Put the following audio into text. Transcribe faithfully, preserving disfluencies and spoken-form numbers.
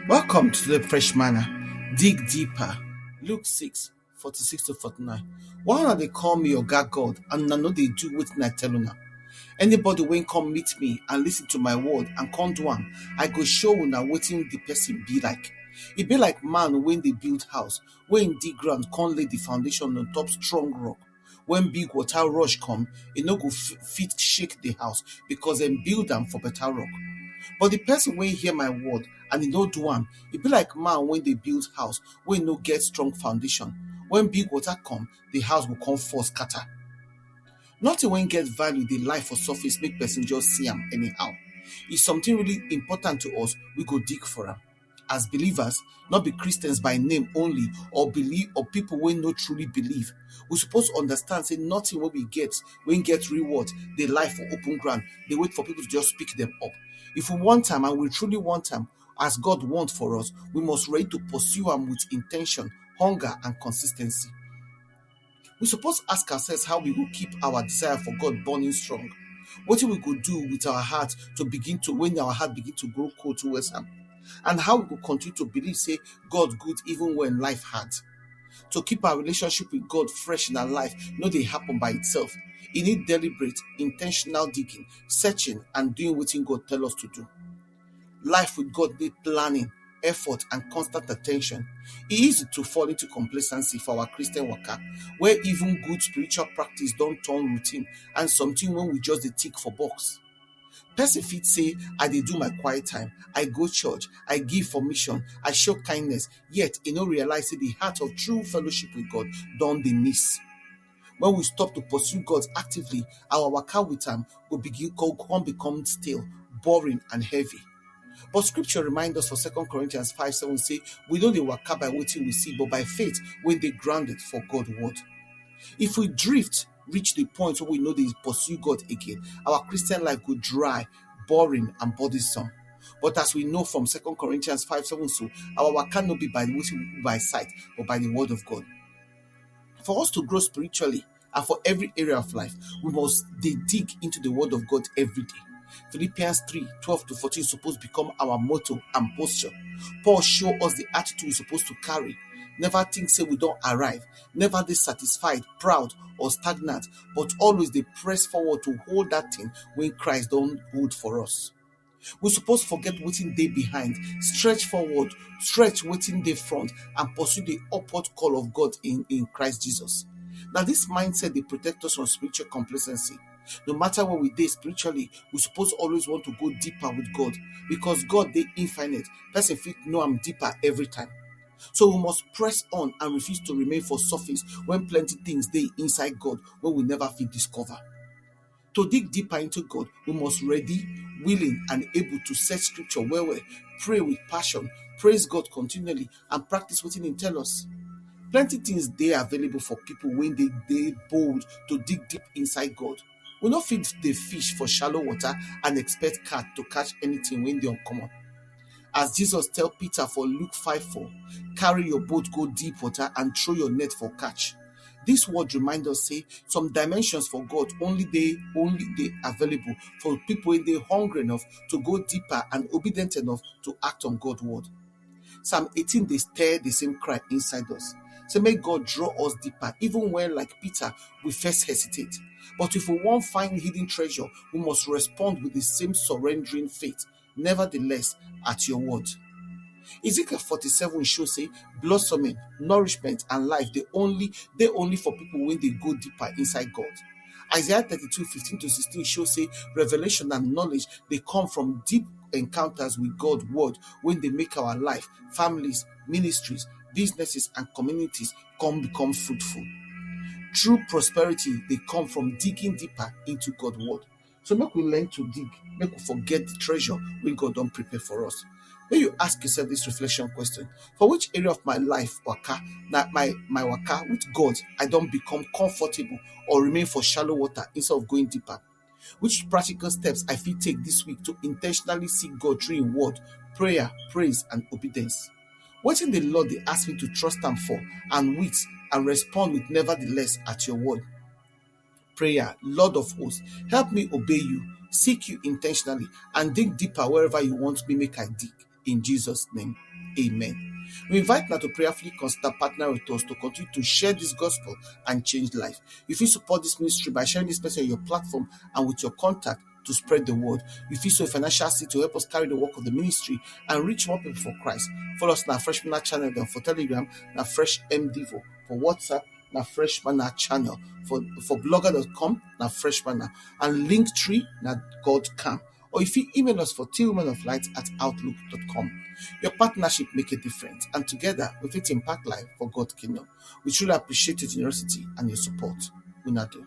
Welcome to the Fresh Manna. Dig deeper. Luke six, forty-six to forty-nine. Why una dey call me Oga God and una no dey do wetin I tell una? Anybody wey come meet me and listen to my word and come do am, I go show una wetin the person be like. E be like man wey dey build house, wey him dig ground come lay the foundation on top strong rock. When big water rush come, e no go f- fit shake the house because dem build am for better rock. But the person wey hear my word and e no do am, e be like man wey dey build house wey no get strong foundation. When big water come, the house go come fall scatter. Nothing wey get value dey lie for surface make person just see am anyhow. If something really important to us, we go dig for am. As believers, not be Christians by name only, or believe or people wey no truly believe. We suppose understand say nothing wey we get, wey get reward, dey lie for open ground, dey wait for people to just pick them up. If we want am and we truly want am, as God want for us, we must ready to pursue am with intention, hunger, and consistency. We suppose ask ourselves how we go keep our desire for God burning strong. Wetin we go do with our heart to begin to, when our heart begin to grow cold towards am? And how we go continue to believe say God good even when life hard? To keep our relationship with God fresh in our life no dey happen by itself. E need deliberate, intentional digging, searching, and doing wetin God tell us to do. Life with God need planning, effort, and constant attention. E easy to fall into complacency for our Christian waka, where even good spiritual practice don turn routine and something wey we just dey tick for box. Person fit say, "I dey do my quiet time, I go church, I give for mission, I show kindness," yet e no realize say the heart of true fellowship with God don dey miss. When we stop to pursue God actively, our waka with am go begin co- come become stale, boring, and heavy. But scripture reminds us for Second Corinthians five seven say, "We no dey waka by wetin we see, but by faith wey dey grounded for God word." If we drift reach the point wey we no dey pursue God again, our Christian life go dry, boring, and burdensome. But as we know from Second Corinthians five seven, so our waka no be by wetin we by sight, but by the word of God. For us to grow spiritually and for every area of life, we must dey dig into the word of God every day. Philippians three twelve to fourteen suppose become our motto and posture. Paul show us the attitude we suppose to carry. Never think say we don arrive. Never dey satisfied, proud, or stagnant, but always dey press forward to hold that thing wey Christ don hold for us. We suppose forget wetin dey behind, stretch forward, stretch wetin dey front, and pursue the upward call of God in, in Christ Jesus. Now, this mindset dey protect us from spiritual complacency. No matter where we dey spiritually, we suppose always want to go deeper with God, because God dey infinite. Person fit know am deeper every time. So we must press on and refuse to remain for surface when plenty things dey inside God wey we never fit discover. To dig deeper into God, we must ready, willing, and able to search scripture well well, pray with passion, praise God continually, and practice wetin He tell us. Plenty things dey available for people wey dey dey bold to dig deep inside God. We no fit dey fish for shallow water and expect carp to catch anything wey dey uncommon. As Jesus tell Peter for Luke five four, "Carry your boat, go deep water, and throw your net for catch." This word remind us say some dimensions for God only dey only dey available for people wey dey hungry enough to go deeper and obedient enough to act on God word. Psalm eighteen dey stir the same cry inside us. Say make God draw us deeper, even when, like Peter, we first hesitate. But if we wan find hidden treasure, we must respond with the same surrendering faith. "Nevertheless, at your word." Ezekiel forty-seven show say blossoming, nourishment, and life dey only dey only for people wey dey go deeper inside God. Isaiah thirty-two fifteen to sixteen show say revelation and knowledge dey come from deep encounters with God word wey dey make our life, families, ministries, businesses, and communities come become fruitful. True prosperity dey come from digging deeper into God word. So make we learn to dig, make we forget the treasure wey God don prepare for us. Make you ask yourself this reflection question: for which area of my life waka, na my my waka with God, I don become comfortable or remain for shallow water instead of going deeper? Which practical steps I fit take this week to intentionally seek God through Him word, prayer, praise, and obedience? Wetin the Lord dey ask me to trust Am for and with and respond with "Nevertheless, at your word"? Prayer: Lord of hosts, help me obey You, seek You intentionally, and dig deeper wherever You want me make I dig. in Jesus' name. Amen. We invite now to prayerfully consider partner with us to continue to share this gospel and change life. If you support this ministry by sharing this message on your platform and with your contact to spread the word. If you sow financial seed to help us carry the work of the ministry and reach more people for Christ, follow us on our Fresh Manna channel then for Telegram, now Fresh M Devo, for WhatsApp, now Fresh Manna channel, for, for blogger dot com, now Fresh Manna, and Linktree, now God Cam. Or if you email us for tillmanoflight at outlook dot com. Your partnership make a difference, and together we fit impact life for God kingdom. We truly appreciate your generosity and your support. We now do.